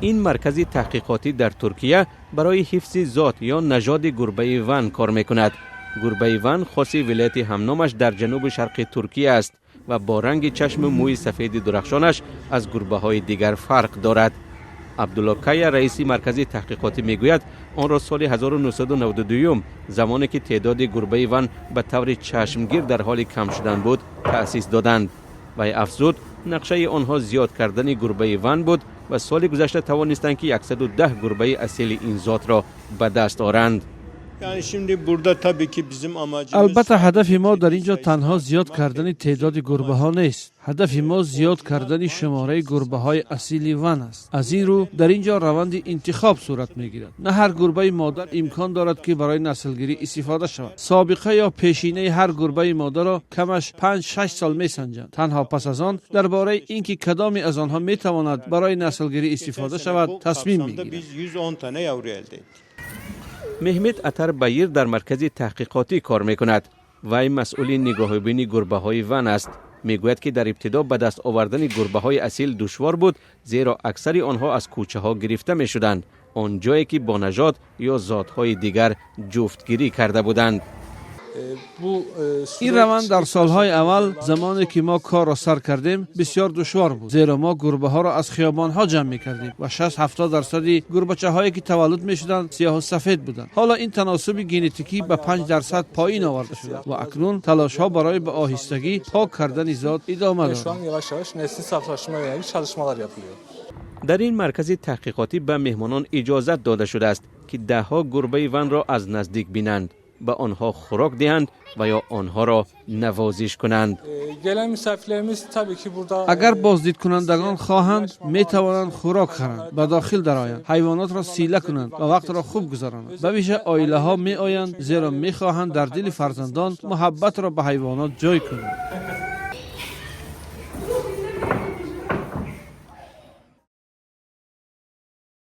Ин маркази таҳқиқотӣ дар Туркия барои ҳифзи зот ё нажоди гурбаи Ван кор мекунад. Гурбаи Ван хоси вилояти ҳамномаш дар ҷануби шарқи Туркия аст ва бо ранги чашму мӯи сафеди дурахшонаш аз гурбаҳои дигар фарқ дорад. Абдулло Кая, раиси маркази таҳқиқотӣ, мегӯяд, онро соли 1992, замоне ки теъдоди гурбаи Ван ба таври чашмгир дар ҳоли кам шудан буд, таъсис доданд. Вай афзуд, нақшаи онҳо зиёд кардани гурбаи Ван буд ва соли гузашта тавонистанд, ки 110 гурбаи асили ин зотро ба даст оранд. Yani şimdi burada tabii ki bizim amacımız Албатта, ҳадафи мо дар ин ҷо танҳо зиёд кардани теъдоди гурбаҳо нест. Ҳадафи мо зиёд кардани шумораи гурбаҳои асили Ван аст. Аз ин рӯ дар ин ҷо раванди интихоб сурат мегирад. На ҳар гурбаи модар имкон дорад, ки барои наслгирӣ истифода шавад. Собиқа ё пешинаи ҳар гурбаи модарро камаш 5-6 сол месанҷанд. Танҳо пас аз он дар бораи ин ки кадоме аз онҳо метавонад барои наслгирӣ истифода шавад, тасмим kapsamda мегиранд. Biz 110 tane yavru elde ettik. Меҳмет Атар Байир дар маркази таҳқиқотӣ кор мекунад. Вай масъули нигоҳубини гурбаҳои Ван аст. Мегӯяд, ки дар ибтидо ба даст овардани гурбаҳои асил душвор буд, зеро аксари онҳо аз кӯчаҳо гирифта мешуданд, он ҷое ки бо нажод ё зотҳои дигар ҷуфтгирӣ карда буданд. Ин раванд дар солҳои аввал, замоне ки мо корро сар кардем, бисёр душвор буд, зеро мо гурбаҳоро аз хиёбонҳо ҷамъ мекардем ва 60-70 дарсади гурбачаҳое ки таваллуд мешуданд, сиёҳу сафед буданд. Ҳоло ин таносуби генетикӣ ба 5% поин оварда шуда ва акнун талошҳо барои ба оҳистагӣ пок кардани зот идома Ve şu дорад. An yavaş yavaş neslin saflaştırmaya yönelik çalışmalar yapılıyor. Дар ин маркази таҳқиқотӣ ба меҳмонон иҷозат дода шудааст, ки даҳҳо гурбаи Ванро аз наздик бинанд, ба онҳо хӯрок диҳанд ва ё онҳоро навозиш кунанд. Gelen misafirlerimiz tabii ki burada Агар боздидкунандагон хоҳанд, метавонанд хӯрок харанд, ба дохил дароянд, ҳайвонотро сила кунанд ва вақтро хуб гузаронанд. Ба вижа оилаҳо меоянд, зеро мехоҳанд дар дили фарзандон муҳаббатро ба ҳайвонот ҷой кунанд.